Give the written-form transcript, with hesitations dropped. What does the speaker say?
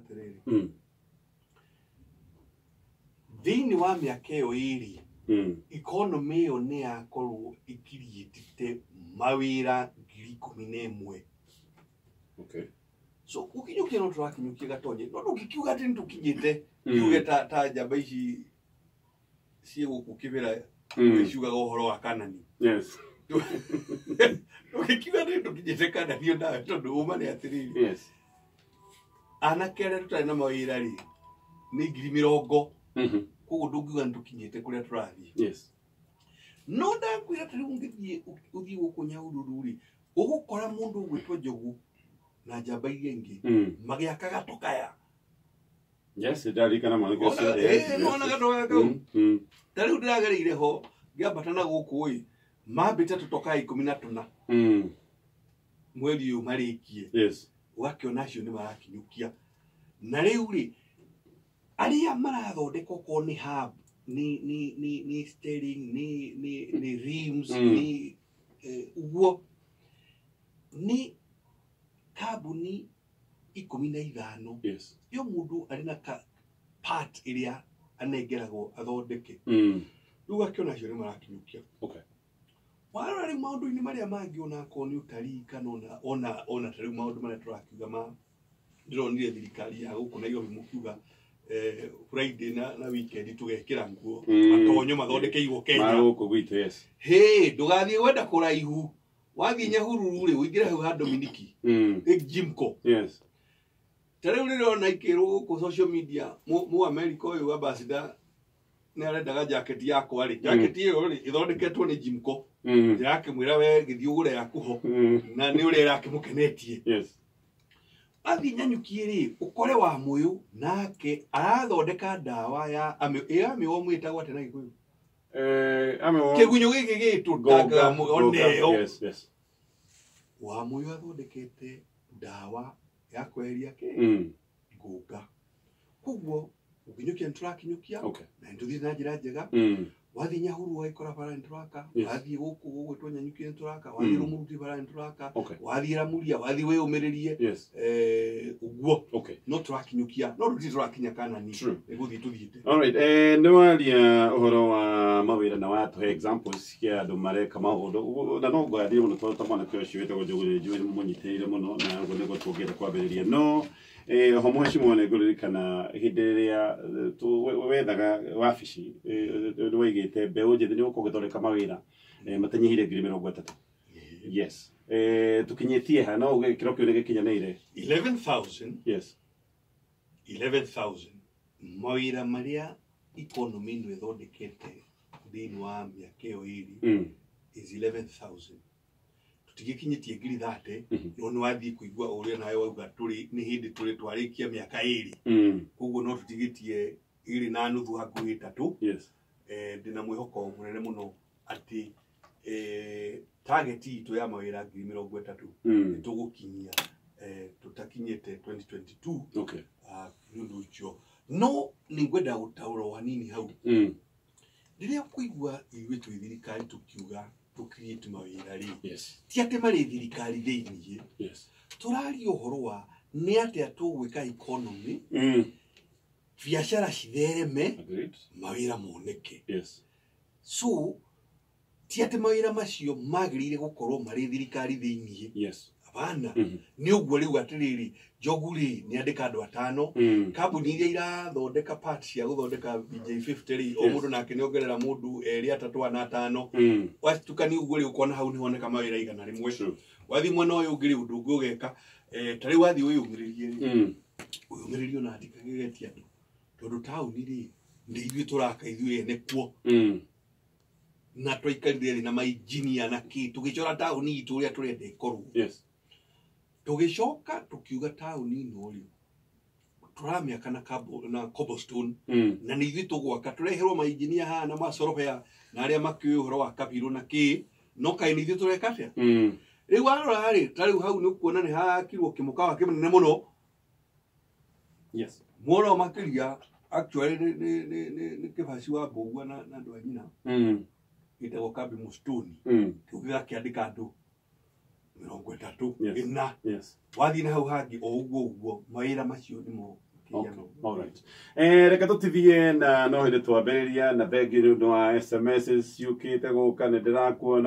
Atĩrĩrĩ, thĩinĩ wa mĩaka ĩyo 2, economy ĩyo nĩ yakorwo ĩkiriĩtĩte mawĩra 11,000. So gũkinyũkia no tũrakinyũkia gatonye, no ndũngĩkiuga atĩ nĩ tũkinyĩte kiuge ta njamba ici ciĩ gũkũ kĩbĩra ciugaga ũhoro wa Kanani. Ndũngĩkiuga atĩ nĩ tũkinyĩte Kanani onawe, tondũ ũma nĩ atĩrĩrĩ, anake arĩa tũtarĩ na mawĩra rĩ nĩ 40,000. Koguo ndũngiuga nĩ tũkinyĩte kũrĩa tũrathiĩ. No ndakwĩra atĩ rĩu ũngĩthiĩ ũthiĩ gũkũ Nyahururu rĩ, ũgũkora mũndũ ũgwĩtwo Njogu na njamba iria ingĩ magĩaka gatokaya. Yes, ndarikana mwanake ũcio. Nĩwona gatokaya kau? Ta rĩu ndĩragereire ho ngĩambata na gũkũ ĩ, mambĩte tũtokaya 14 mweri ũyũ marĩkie. Ũgakĩona acio nĩ marakinyũkia. Na rĩu rĩ, arĩa marathondeka okorwo nĩ hub, nĩ steering, nĩ rims, nĩ ũguo nĩ kambuni 15. Yo mũndũ arĩ na part ĩrĩa anengeragwo athondeke. Rĩu ũgakĩona acio nĩ marakinyũkia. Warora rĩu maũndũ-inĩ marĩa mangĩ, ona akorwo nĩ ũtarii kana ona ta rĩu maũndũ marĩa tũrakiuga ma ndĩronire thirikari ya gũkũ Nairobi mũkiuga Friday na weekend tũgekĩra nguo matonyo mathondekeirwo Kenya. Ma gũkũ gwitũ, yes. Hĩ, ndũgathiĩ gwenda kũraihu, wathiĩ Nyahururu rĩ, ũingĩre hau ha Dominiki Jimco. Ta rĩu rĩrona ikĩrwo gũkũ social media, mu America ũyũ ambassador nĩ arendaga jacket yakwa rĩ, jacket ĩyo rĩ ĩthondeketwo nĩ Jimco. Ndĩrakĩmwĩra we gĩthiĩ ũgũre yaku ho na nĩ ũrĩa ĩrakĩmũkenetie. Athiĩ Nyanyukie rĩ, ũkore wa mũyũ nake arathondeka ndawa ya ĩ amĩo mwĩtagwo atĩa na Gĩkũyũ? Amĩo. Kĩgunyũ gĩkĩ gĩtũtangaga Ngoga. oneo. Yes. Wa mũyũ athondekete ndawa ya kweheria kĩ ngũnga. Koguo gũkinyũkia nĩ tũrakinyũkia na nĩ tũthiĩte na njĩra njega. Wathiĩ Nyahururu ũgagĩkora bara nĩ tũraka, wathiĩ gũkũ gũgwĩtwo Nyanyuki nĩ tũraka, wathiĩ Rũmũruti bara nĩ tũraka, wathiĩ Ramuria, wathiĩ wĩyũmĩrĩrie, ũguo no tũrakinyũkia, no tũtirĩ tũrakinya Kanani. Nĩ gũthiĩ tũthiĩte. Alright, nĩ waria ũhoro wa mawĩra na watũhe examples cia andũ mareka maũndũ, na no ngwathire mũno tondũ ta mwanake ũcio wĩtagwo Njogu nĩ njũĩ nĩ mũnyitĩrĩire mũno, na ũguo nĩguo tũngĩenda kwambĩrĩria. No ho mheshimiwa, nĩ ngũririkana hĩndĩ ĩrĩa wethaga wabici, nĩ waigĩte mbeũ njĩthĩ nĩ ũgũkorwo ũgĩthondeka mawĩra matanyihĩire 30,000. Yes, tũkinyĩtie ha? No uge gĩkĩro kĩu nĩ gĩkinyanĩire? 11,000. 11,000 mawĩra marĩa economy ĩno ĩthondekete thĩinĩ wa mĩaka ĩyo 2 is 11,000. Tũtigĩkinyĩtie 30,000. No nĩ wathiĩ kũigua ũrĩa nawe wauga tũrĩ nĩ hĩndĩ tũrĩ twarĩkia mĩaka 2. Koguo no tũtigĩtie 2.5 hakuhĩ 3. Ndĩna mwĩhoko mũnene mũno atĩ target itũ ya mawĩra 30,000 nĩ tũgũkinyia tũtakinyĩte 2022. Nĩ ũndũ ũcio no nĩ ngwenda gũtaũra o hanini hau. Rĩrĩa kũigua ithuĩ twĩ thirikari tũkiuga tũ create mawĩra rĩ, ti atĩ marĩ thirikari thĩiniĩ. Tũraria ũhoro wa nĩ atĩa tũgwĩka economy, biacara cithereme, mawĩra moneke. So ti atĩ mawĩra macio magĩrĩire gũkorwo marĩ thirikari thĩiniĩ. Hapana. Nĩ ũguo rĩu atĩrĩrĩ, Njogu rĩ nĩ andĩka andũ 5. Kambuni iria irathondeka parts cia gũthondeka BJ50 rĩ, o mũndũ nake nĩ ongerera mũndũ 2, 3, 4, 5. Watukania ũguo rĩ, ũkona hau nĩhoneka mawĩra 100. Wathiĩ mwena ũyũ ũngĩ rĩ, ũndũ ũngĩ ũgeka, ta rĩu wathiĩ wĩyũmĩrĩrie rĩ, wĩyũmĩrĩrie ona ndikagegetie andũ, tondũ taũni rĩ nĩ ithuĩ tũraka ithuĩ ene kuo. Na twaikarire thĩ na mainjinia na kĩ, tũgĩcora taũni itũ ũrĩa tũrenda ĩkorwo. Tũgĩcoka tũkiuga taũni ĩno rĩ tũramĩaka na cobblestone. Na nĩ ithuĩ tũgwaka, tũreherwo mainjinia haha na macorobea na arĩa makĩũĩ ũhoro wa kabirũ na kĩ, no kaĩ nĩ ithuĩ tũreka atĩa? Rĩu warora rĩ, ta rĩu hau nĩ ũkuona nĩ hakirwo kĩmũkawa kĩnene mũno. Mũno makĩria actually nĩ kĩbaci wa Mbũgua na andũ a nyina. Gĩtagwo Kambi Mustuni. Kĩu gĩgakĩandĩka andũ 30. Ĩna. Wathiĩ na hau hangĩ o ũguo ũguo, mawĩra macio nĩmo Makĩria Okay. All right. Reke tũtithie na no hĩndĩ twambĩrĩria na thengiũ nĩ ũndũ wa SMS ciũkĩte gũka nĩ ndĩrakuona.